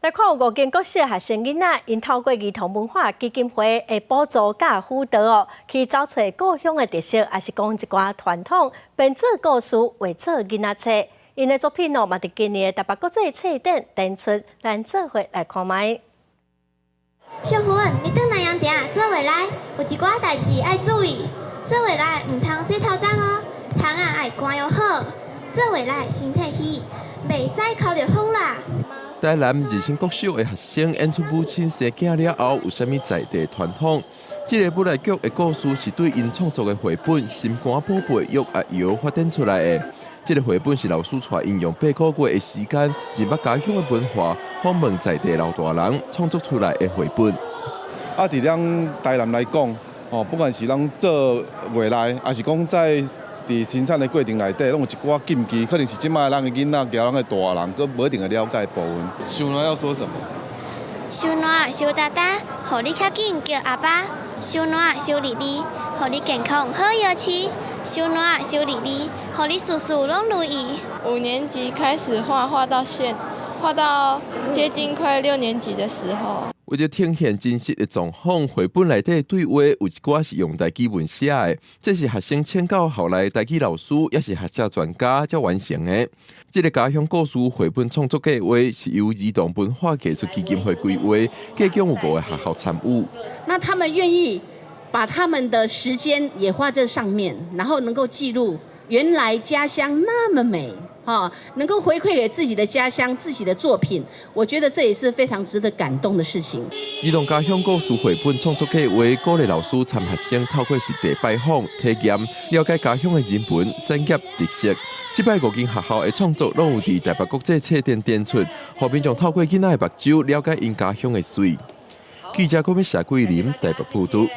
來看有五間國小學生囡仔，𪜶透過兒童文化基金會的補助佮輔導哦，去找揣故鄉的特色，抑是講一寡傳統，編做故事，畫做囡仔冊。𪜶的作品哦，嘛佇今年的台北國際冊展展出，咱做伙來看覓。小芬，你轉來陽埕做伙來，有一寡代誌愛注意。做伙來毋通洗頭鬃哦，窗仔愛關予好。做伙來身體虛，袂使剾著風啦。台南日新國小的學生演出母親生囝了後有啥物在地傳統？這個舞台劇的故事是對𪜶創作的繪本《心肝寶貝玉阿瑤》發展出來的。這個繪本是老師帶𪜶用8個月的時間，認捌家鄉的文化，訪問在地老大人創作出來的繪本。啊，佇咱台南來講，哦，不管是咱做未來，抑是講在佇生產的過程內底，攏有一寡禁忌，可能是這擺咱的囡仔，佮咱的大人，閣無一定會了解部分。想爛要說什麼？收爛收噠噠，予你較緊叫阿爸。收爛收利利，予你健康好藥飼。收爛收利利，予你事事攏如意。五年級開始畫，畫到接近快六年級的時候。為著呈現真實的狀況，繪本內底對話有一寡是用台語文寫的，這是學生請教校內台語老師，抑是學者專家才完成的。這個家鄉故事繪本創作計劃是由兒童文化藝術基金會規劃，計共有五個學校參與。那他們願意把他們的時間也花在上面，然後能夠記錄原來家鄉那麼美。哈，能夠回饋給自己的家鄉、自己的作品，我覺得這也是非常值得感動的事情。兒童家鄉故事繪本創作計劃，鼓勵老師參學生透過實地拜訪、體驗，了解家鄉的人文、產業特色。這擺五間學校的創作攏有佇台北國際冊展展出，予民眾透過囡仔的目睭了解𪜶家鄉的媠。記者郭美霞桂林台北報導。